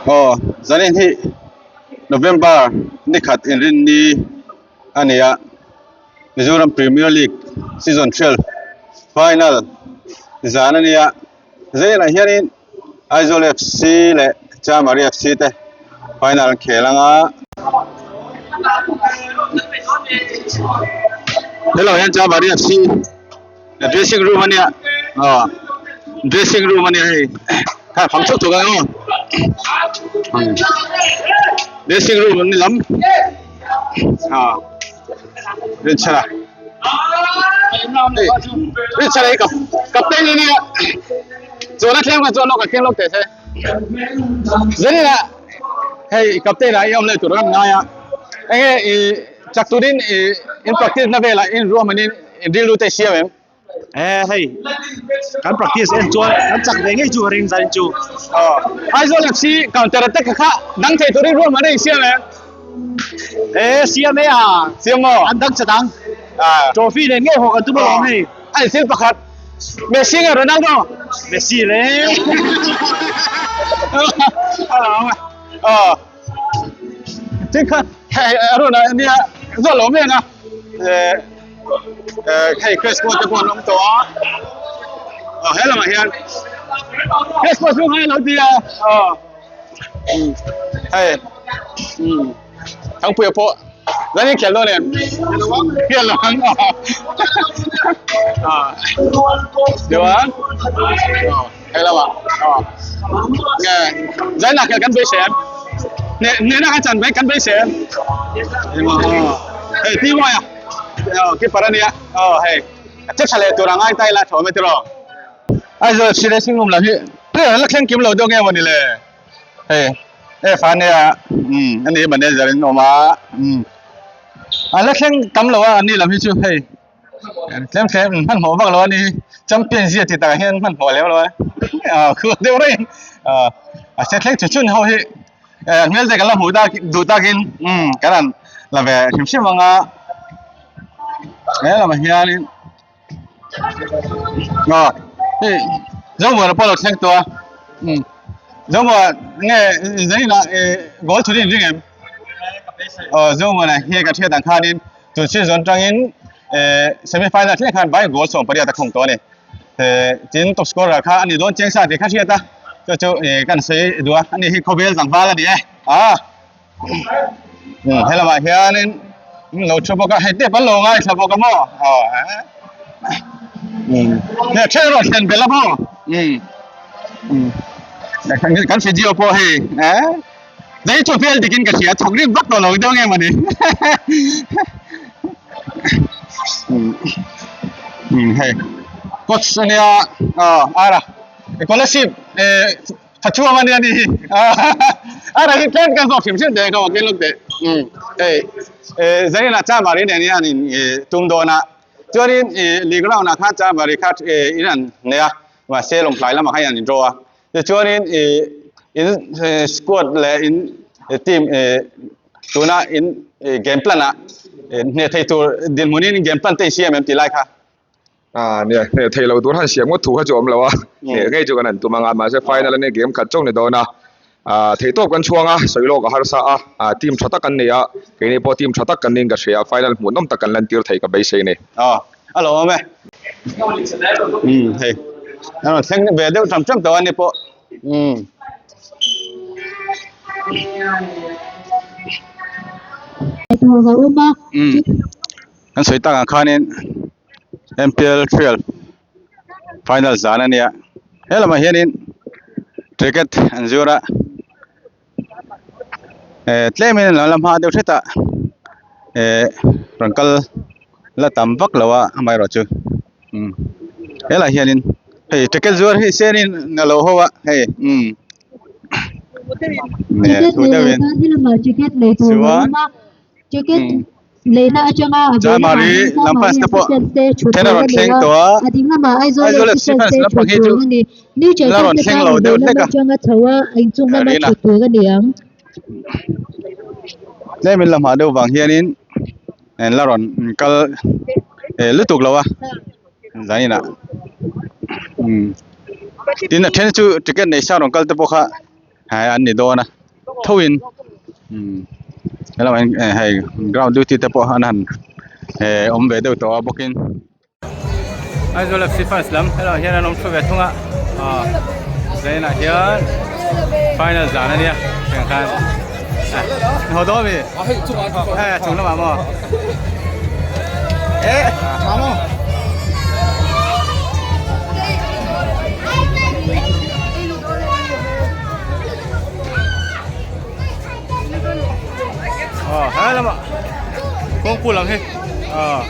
Aw zanin hi November ni khat inrinni a ni a Mizoram Premier League season 12 final zan a nia zaninah hianin Aizawl FC leh Chamari FC te final an khel ang a. Hello hian Chamari FC dressing room a nia aw dressing room a nia hei kha phang chuk chuk ang aw dressing room an ni lam ah rinchhana rinchhana hi ka captain a nia chuan a thleng kha chuan lawk a thleng lawk teh se zanina hei captain ah i awm leh tur kan ngai a enge i chak turin i in practice na velah in ruahmanin in rilru te siam em e hei kan practice en chuan kan chak ve ngei chu ka ring zanin chu aw Aizawl FC counter attack kha dang thei turin ruahman a insiam em e siam e a siam maw an dang chat ang trophy nen ngei haw kan tum alawm hei a insil pakhat Messi nge Ronaldo Messi le aw Tin kha hei a rawn a nia zawh lo mek a eh eh hei Crespo te pawh an awm tawh a aw he lamah hian Crespo chu ngai lo ti a aw um hei um Thangpuia pawh zan in khel dawn em khel lo ang aw chuan aw Hei lo ah aw nge zaina khel kan beisei em ne nena kan chan mai kan beisei em hei ti mawi a aw keeper ania aw hei a che tha leh tur a ngai ta ila tho mai tiraw Aizawl FC racing room lam hi player an la thleng kim lo deuh nge mawni le hei e fa ania um ani manager in awm a um an la thleng tam lo a ani lam hi chu hei. Tlem tlem hmanhmawh vak lo a ni champion zia ti takah hian hmanhmawh lem lo a ah khu deuh reng ah a se thleng chu chun ho hi eh hmel te kan la hmuh tak duh takin um kan han la ve hrim hrim ang a he lamah hianin aw hei Zomuana pawh a lo thleng tawh a um Zomuana nge zaninah eh goal thun in ring em aw Zomuana hi ka hriat ang khanin. Tun season atangin semi final thleng khan vai goal 18 a khawng tawh a ni. Tin top scorer kha a ni dawn chiang sa tih kha hriat a, chu chu kan sawi duh a, ani hi khawvel tlangval a ni e. Ah helamah hianin lo thu bawk a, hei te pawh an lo ngaithla bawk a maw aw hei then erawh thlen belh a maw kan video pawh hei Dei chu hmel dikin ka hria, thawk rim vak tawh lo deuh nge mawni. Um hei coach ania aw ara scholarship eh thathuam ania ni hi ara hi tlem kan zawk hrim hrim teh ka wakin lawk teh um hei eh zainah chamari nen hian in tum dawn a chuanin ih league round ah khan chamari kha eh in an nei a mahse lawngtlai lamah khan in an in draw a. Tichuanin ih in squad leh in team ih tuna in game plan ah hneh thei tur dinhmunin in game plan te in siam em tih lai kha. Ah nia hneh thei lo tur han siam ngawt thu kha chu awm lo a, hneh ngei chu kan han tum ang a, mahse final ania game khat chauh ni dawn a, ah theih tawp kan chhuang a, sawi lawk a harsa a, ah team tha tak an nei a, keini pawh team tha tak kan niin ka hria a, final hmuhnawm tak kan lantir thei ka beisei a ni. Aw a lo awm e. Um hei a rawn thleng ve deuh tam tam tawh a ni pawh um. Um kan sawi tak ang khanin M_P_L 12 final zan a nia he lamah hianin cricket an zur a. Eh tlemin an la hma deuh hret a eh rawn kal la tam vak lo a amaherawh chu umm helaiah hianin hei ticket zuar hi senin a lo ho a hei umm eh thu deuhin chuan umm Chamari lam fans te pawh then a rawn thleng tawh a Aizawl FC fans lampang hi chu la rawn thleng lo deuh hlek a Arena tlemin la hmah deuh vang hianin an la rawn kal eh lutuk lo a zaninah umm tin a then chu ticket nei sa rawn kal te pawh kha an ni dawn a. thoin umm helamah hian eh hei ground duty te pawh an han eh awm ve deuh tawh a bawkin. Aizawl FC fans lam helaiah hian an awm thu ve thung a aw zainah hian final zan ania tiang khan haw dawn ami eh chung lamah maw eh aw he lamah kawngpui lam hi aw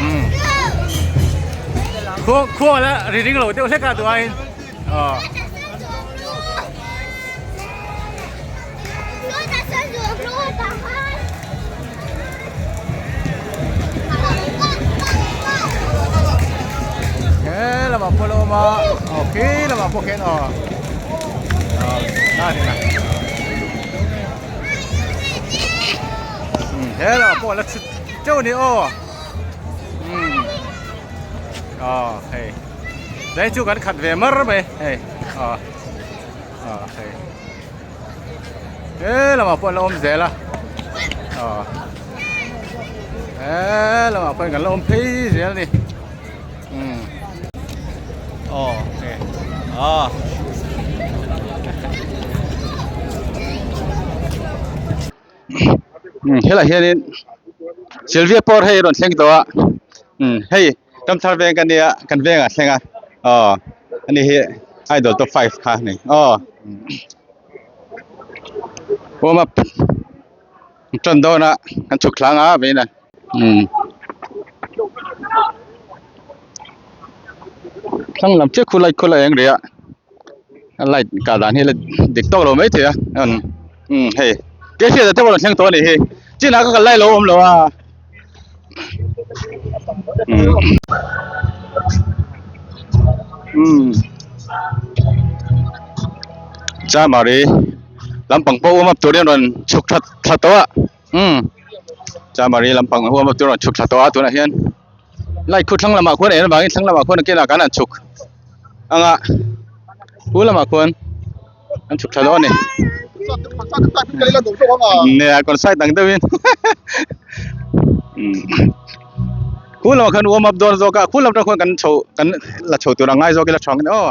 umm khuang khuang la ri ring lo deuh hlek a duh aiin aw. He lamah pawh a lo awm a aw khi lamah pawh khian aw aw he lamah pawh a la chhut teuh a ni aw umm aw hei tlai chu kan khat ve mar mai hei aw aw hei. He lamah pawh an la awm zel a aw he lamah pawh kan la awm phei zel a ni umm aw hei aw umm helaiah hianin Sylvia pawr hei a rawn thleng tawh a umm hei Ramthar veng ka nia kan vengah a thleng a aw ani hi idol top five kha a ni aw warm up tan dawn a kan chhuk thlang a vawiin a umm thlang lam chiah khu light khu la eng rih a a light kah dan hi la dik tawk lo maithei a umm hei ke hriat te pawh a rawn thleng tawh a nih hi chinah ka kal lai lo awm lo a. Umm Chamari lampang pawh warm up turin a rawn chhuk thla thla tawh a umm Chamari lampang warm up turin a rawn chhuk thla tawh a tunah hian light khu thlang lamah khuan a en avangin thlang lamah khuan a kinah khan an chhuk ang a khu lamah khuan. An chhuk thla dawn a ni. Nia concert ang deuhin khu lamah khan warm up dawn zawk a khu lam atang khuan kan chho kan la chho tur a ngai zawk ila tha ang aw.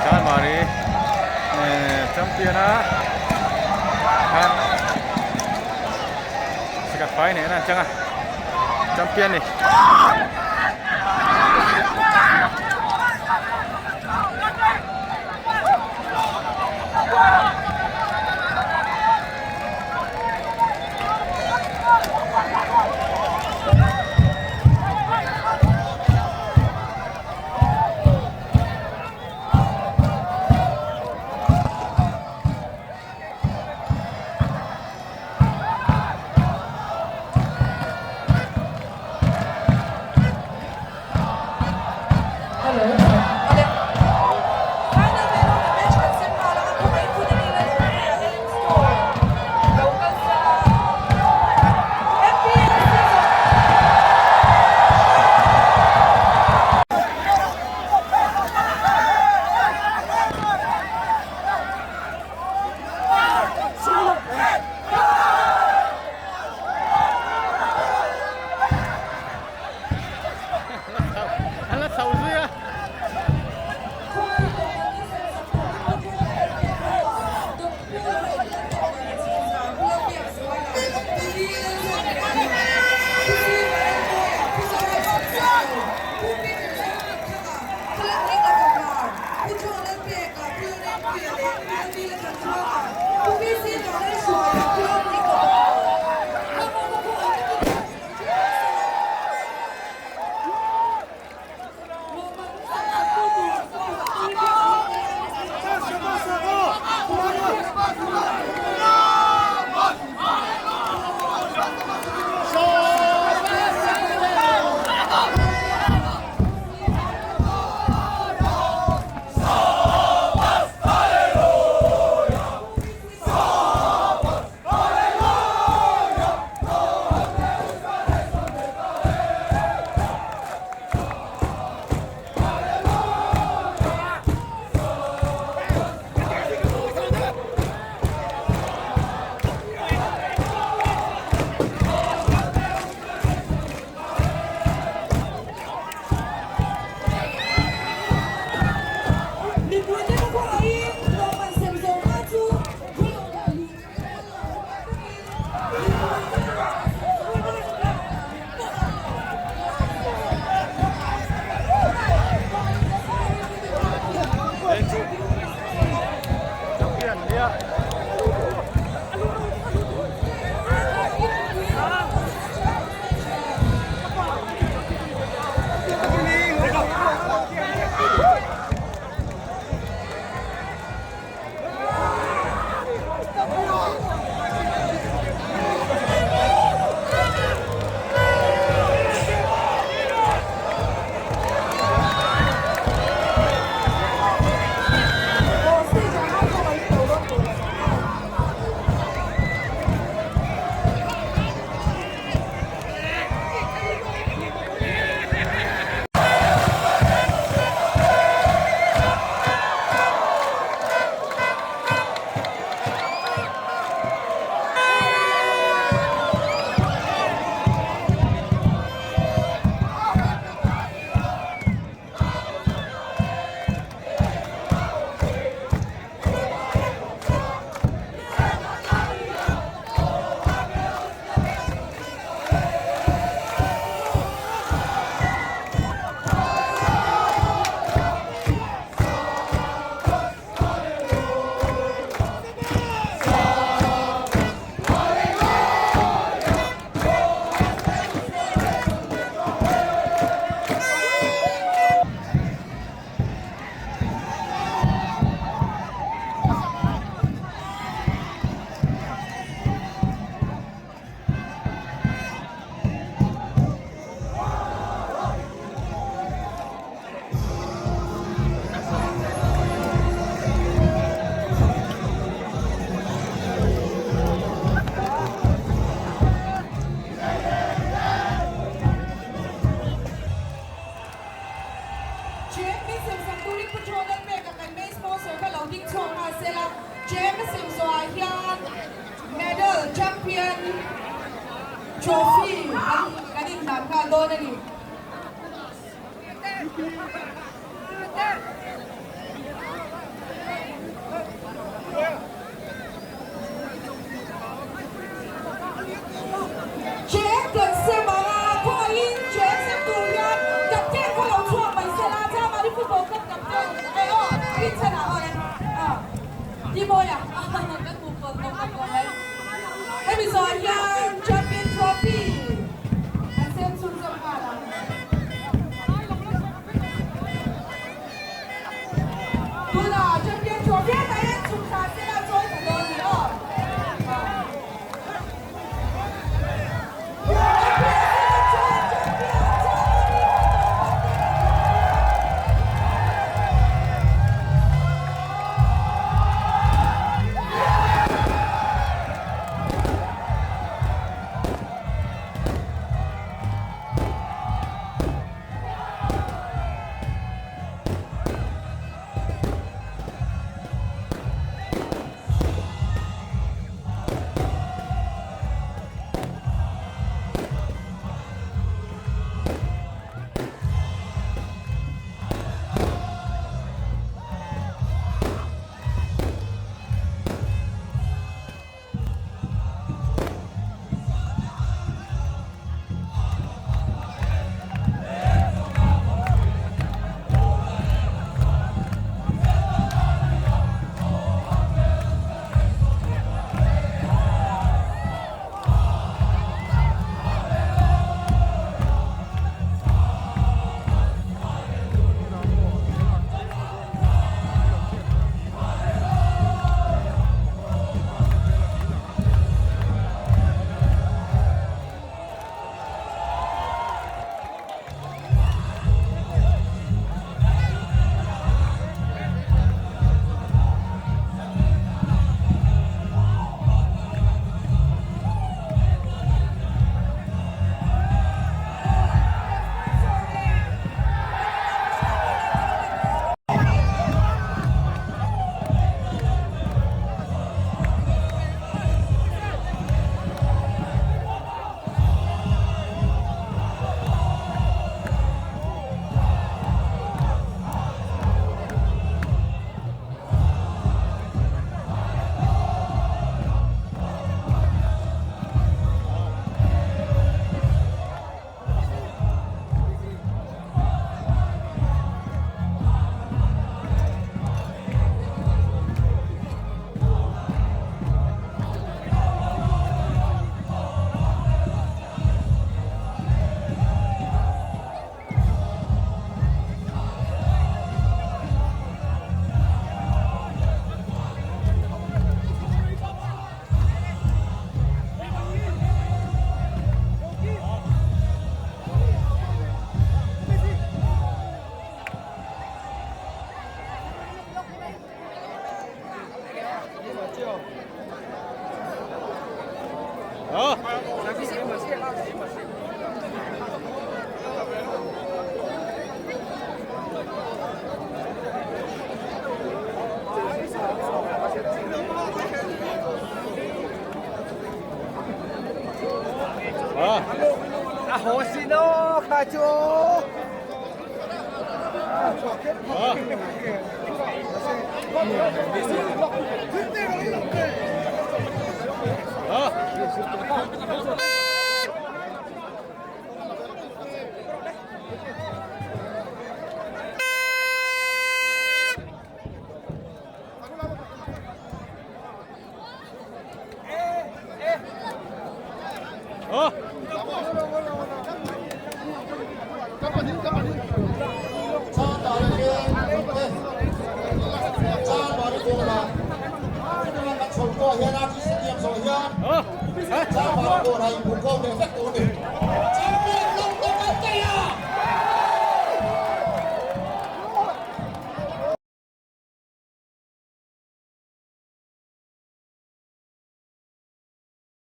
Chanmari champion a khan sikhat fai nen an chang a champion ni.